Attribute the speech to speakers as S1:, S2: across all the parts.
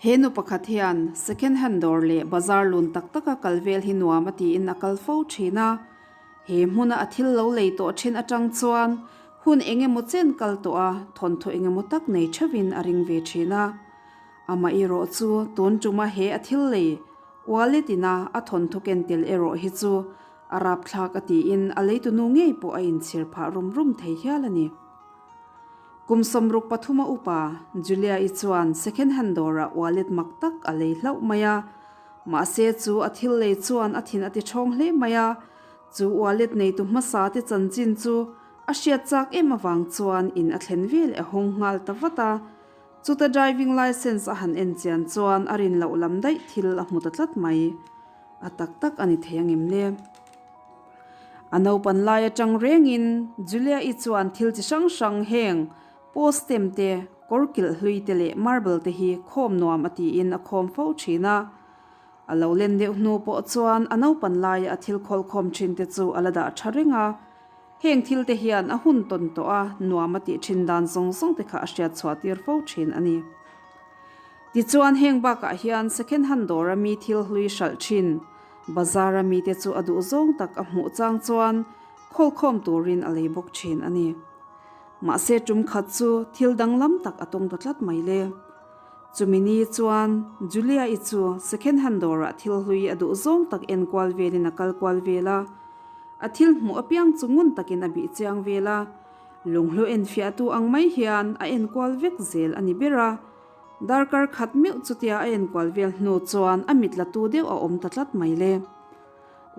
S1: He nu pakhat hian second hand dawr leh bazar lun tak taka kal vel hi nuam a tiin a kal fo thin a. He hmuna a thil lo lei tawh thin atang chuan hun eng emaw chen kal tawh a, thawnthaw eng emaw tak nei theuhin a ring ve thin a. Amaherawh chu tun tuma he a thil lei wallet ina a thawnthaw ken tel erawh hi chu a rapthlak a tiin a leitunu ngei pawh a inchhir phah rum rum thei hial a ni. Kum 63 a upa Julia-i chuan second hand dawrah wallet mak tak a lei hlauh mai a. Mahse chu a thil lei chuan a thin a ti ṭhawng hle mai a. Chu wallet neitu hmasa te chanchin chu a hriat chak em avang chuan in a thlen vel a hawng nghal ta vat a. Chuta driving licence a han en chian chuan a rin loh lam daih thil a hmu ta tlat mai. A tak tak a ni thei angem le? A naupan lai atang rengin Julia-i chuan thil chi hrang hrang heng post stem te, kawr kilh hlui te leh marble te hi khawm nuam a tiin a khawm fo thin a. A lo len deuh hnu pawh chuan a naupan laia a thil khawlkhawm thin te chu a la dah tha reng a. Heng thil te hian a hun tawn tawh a, nuam a tih thin dan zawng zawng te kha a hriat chhuah tir fo thin a ni. Tichuan heng bakah hian second hand dawra mi thil hlui hralh thin Bazar-a mite chu a duh zawng tak a hmuh chang chuan khawlkhawm turin a lei bawk thin a ni. Mahse tum khat chu thil danglam tak a tawng ta tlat mai le. Chumi ni chuan Julia-i chu second hand dawrah thil hlui a duh zawng tak en kual velin a kal kual vel a. A thil hmuh apiang chu ngun takin a bih chiang vel a. Lunghlu enfiahtu ang mai hian a en kual vek zel a ni ber a. Darkar khat meuh chutia a enkual vel hnu chuan a mit la tu deuh a awm ta tlat mai le.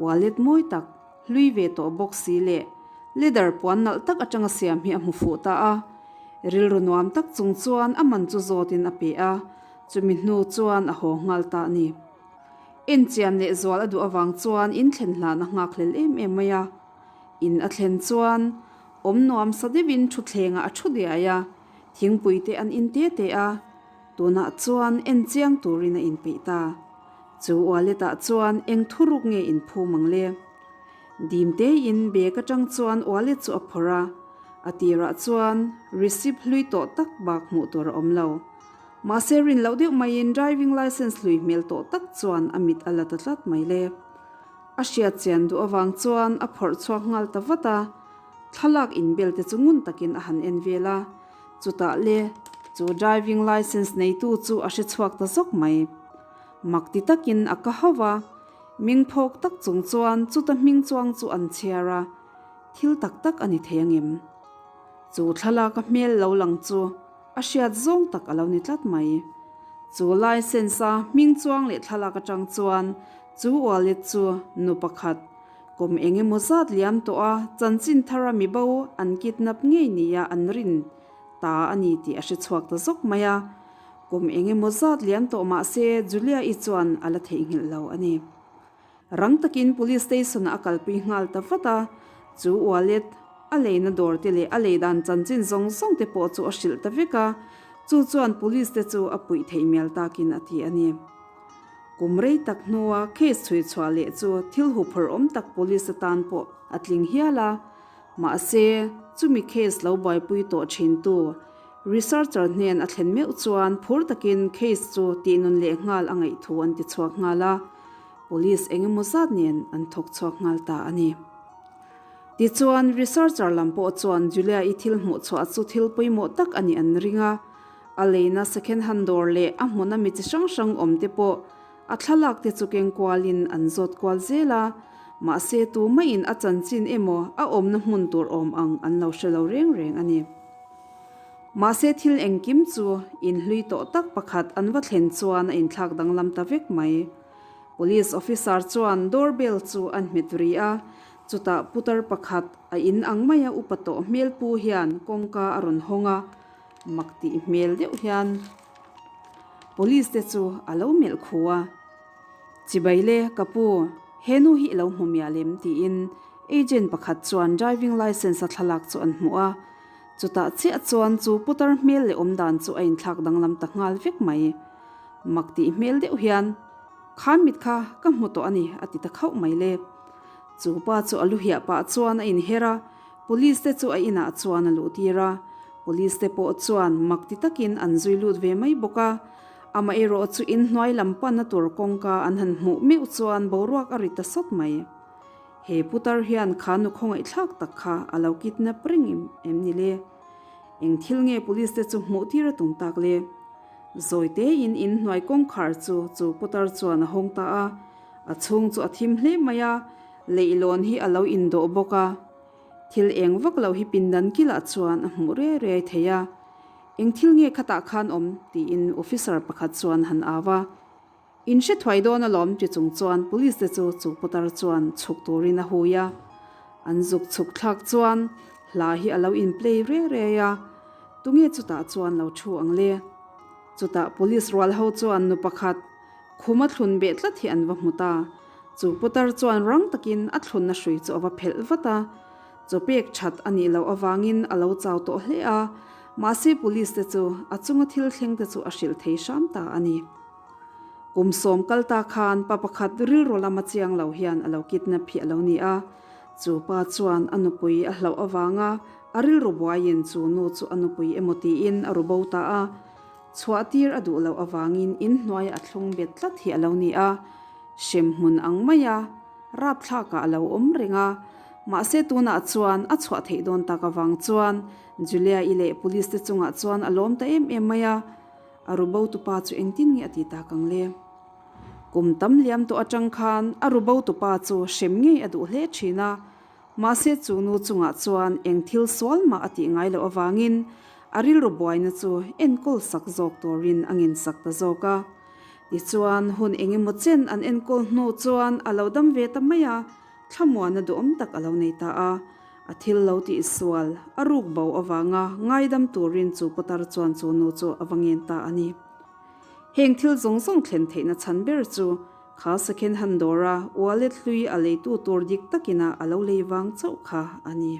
S1: Wallet mawi tak, hlui ve tawh bawk si leh leather puan nalh tak atanga siam hi a hmu fuh ta a. Rilru nuam tak chung chuan a man chu zawtin a pe a, chumi hnu chuan a haw nghal ta a ni. Enchian leh zual a duh avang chuan in thlen hlan a nghak hlel em em mai a. In a thlen chuan awm nuam sa deuhin thutthlengah a thu diai a. Thingpui te an in te te a, tunah chuan en chiang turin a inpeih ta. Chu wallet ah chuan eng thuruk nge in phum ang le? Dim tein bag atang chuan wallet chu a phawrh a, a tirah chuan receipt hlui tawh tak bak hmuh tur a awm lo. Mahse rin loh deuh maiin driving licence hlui hmel tawh tak chuan a mit a la ta tlat mai le. A hriat chian duh avang chuan a phawrh chhuak nghal ta vat a. Thlalak inbel te chu ngun takin a han en vel a, chutah le chu driving licence neitu chu a hre chhuak ta zawk mai. Mak ti takin a ka hauh a, ming phawk tak chung chuan chuta hming chuang chu an chhiar a, thil tak tak a ni thei angem? Chu thlalak a hmel lo lang chu a hriat zawng tak a lo ni tlat mai. Chu licence a hming chuang leh thlalak atang chuan chu wallet chu nu pakhat Kum eng emaw zat liam tawh a, chanchin thara mi bo an kidnap ngei nia an rin ta a ni tih a hre chhuak ta zawk mai a. Kum eng emaw zat liam tawh mah se Julia-i chuan a la theihnghilh lo a ni. Rang takin Police Station-ah a kalpui nghal ta vat a, chu wallet a leina dawr te leh a lei dan chanchin zawng zawng te pawh chu a hrilh ta vek a, chu chuan Police te chu a puih theih mial takin a ti a ni. Kum rei tak hnua case chhui chhuah leh chu thil huphurh awm tak police atan pawh a tling hial a. Mahse, chumi case lo buaipui tawh thintu researcher hnen a thlen meuh chuan phur takin case chu tihnun leh nghal a ngaih thu an ti chhuak nghal a, police eng emaw zat nen an thawk chhuak nghal ta a ni. Tichuan, researcher lam pawh chuan Julia-i thil hmuh chhuah chu thil pawimawh tak a nih an ring a. A leina second hand dawr leh a hmuna mi chi hrang hrang awm te pawh a thlalak te chu keng kualin an zawt kual zel a, mahse tu maiin a chanchin emaw a awmna hmun tur awm ang an lo hre lo reng reng a ni. Mahse thil engkim chu inhlui tawh tak pakhat an va thlen chuan a inthlak danglam ta vek mai. Police officer chuan door bell chu a hmet ri a, chutah putar pakhat a in ang maia upa tawh hmel pu hian kawngka a rawn hawng a, Mak tih hmel deuh hian Police te chu a lo melh khu a, Chibai le ka pu, he nu hi i lo hmu miah lem tiin agent pakhat chuan driving licence a thlalak chu an hmuh a, chutah chiah chuan chu putar hmel leh awm dan chu a inthlak danglam ta nghal vek mai. Mak tih hmel deuh hian Kha mit kha ka hmu tawh a ni a ti ta khauh mai le. Chu pa chu a lu hiah pah chuan a inher a, Police te chu a inah chuan a luh tir a, Police te pawh chuan mak ti takin an zui lut ve mai bawk a. Amaherawh chu in hnuai lam panna tur kawngka an han hmuh meuh chuan boruak a ri ta sawt mai. He putar hian kha nu khawngaihthlak tak kha a lo kidnap reng em ni le? Eng thil nge police te chu hmuh tir a tum tak le? Zawi tein in hnuai kawngkhar chu chu putar chuan a hawng ta a, a chhung chu a thim hle mai a, leihlawn hi a lo indawh bawk a. Thil eng vak lo hi pindan kilah chuan a hmuh riai riai thei a. Eng thil nge khatah khan awm? tiin officer pakhat chuan han au a. In hre thuai dawn alawm ti chung chuan police te chu chu putar chuan chhuk turin a hui a. An zuk chhuk thlak chuan hla hi a lo in play riai riai a. Tunge chutah chuan lo thu ang le? Chutah police rual ho chuan nu pakhat khuma thlun beh tlat hi an va hmu ta. Chu putar chuan rang takin a thlunna hrui chu a va phelh vat a. Chaw pek that a nih loh avangin a lo chau tawh hle a, mahse police te chu a chunga thil thleng te chu a hrilh thei hram ta a ni. Kum sawm kal ta khan pa pakhat rilru lama chiang lo hian a lo kidnap hi a lo ni a, chu pa chuan a nupui a hlauh avanga a rilru buaiin chu nu chu a nupui emaw tiin a ru bo ta a, chhuah tir a duh loh avangin in hnuaiah a thlung bet tlat hi a lo ni a, hrem hmun ang maia rapthlakah a lo awm reng a, mahse tunah chuan a chhuah theih dawn tak avang chuan Julia-i leh police te chungah chuan a lawm ta em em mai a. A rubo tupa chu engtin nge a ti tak ang le? Kum tam liam tawh atang khan a rubo tupa chu hrem ngei a duh hle thin a, mahse chu nu chungah chuan eng thil sual mah a tih ngai loh avangin a rilru buaina chu enkawl sak zawk turin a ngensak ta zawk a. Tichuan hun eng emaw chen an enkawl hnu chuan a lo dam ve ta mai a, thlamuana duhawm tak a lo nei ta a. A thil lo tih sual, a ruk bo avanga ngaidam turin chu putar chuan chu nu chu a va ngen ta a ni. Heng thil zawng zawng thlen theihna chhan ber chu kha second hand dawra wallet hlui a leitu tur dik takina a lo lei vang chauh kha a ni.